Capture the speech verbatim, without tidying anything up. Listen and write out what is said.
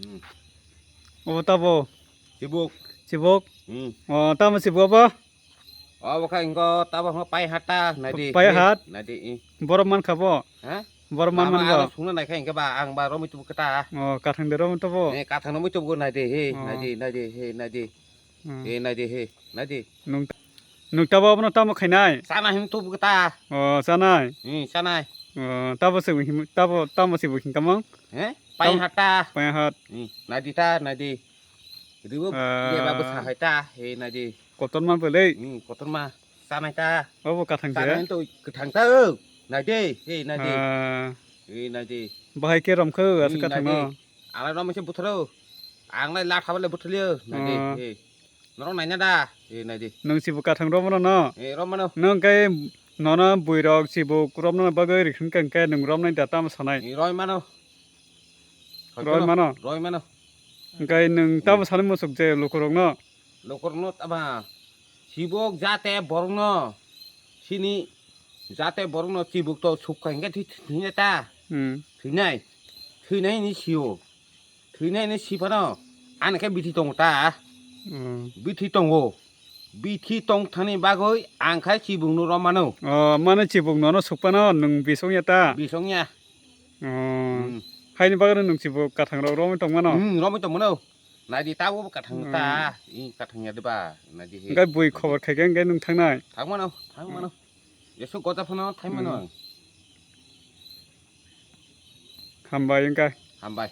Hmm. Obo tabo? Chibuk. Chibuk? Hmm. O, tamo chibuk abo? Obo kha ingko tabo hwngo pai hat ta, naidi. Pai hat? Naidi, i. Borok man kha bo? Ha? Borok man man bo? Ano sungna nai kha ingke ba, ang ba romwi tubu kata. O, kathang de romwi tubu? Eh, kathang romwi tubu naidi, he, naidi, naidi, he, naidi. Hmm. He, naidi, he, naidi. Nung, nung tabo abono tamo khainai? Chana hin tubu kata. O, chanai? Hmm, chanai. O, tabo se bo him, tabo, tamo se bo hin kamang? He? Pai hat ta. Pai hat. Hmm, naidi ta, naidi. Ribo, ah, beba bwsa hai ta, he, naidi. Kotorma belai. Hmm, kotorma. Chanai ta. Obo kathang se? Chanai to kathang ta, o. Naidi, he, naidi. Ah. He, naidi. Bahai ke romkho, asa kathang no. Naidi. Ang lai romwi se butharo. Ang lai latha bale buthaliyo. Naidi, he. Norok naina da? He, naidi. Nung chibuk kathang romano no? He, romano. Nung khe nono buirok chibuk romno bagwi rikhin khe nwng romnai da tamo sanai? He, romano. Romano? Romano. Hwnkhe nwng tamo sanai musuk je lukurokno? Lukurokno tama. Chibuk jate borokno sini jate borokno chibuk to sukha hwnkhe thwi-, thwinai ta? Hmm. Thwinai. Thwinai ni sio. Thwinai ni siphano. Ani khe bithi tongo ta? Hmm. Bithi tongo. Bithi tong thani bagwi ang khe chibukno romano. O, mane chibuk nono sukphano nwng bisong ya ta? Bisong ya. O. Hmm. Haini bagwi nwng chibuk kathang rok romwi tongmano? Hmm, romwi tongmano. Naidi tabo kathang ta. Hmm. I kathang ya diba? Naidi he. Hwnkhe bui khobor khaikhe hwnkhe nwng thangnai? Thangmano, thangmano. Hmm. Jesu goja phano thaimano. Hmm. Hambai wngkha. Hambai.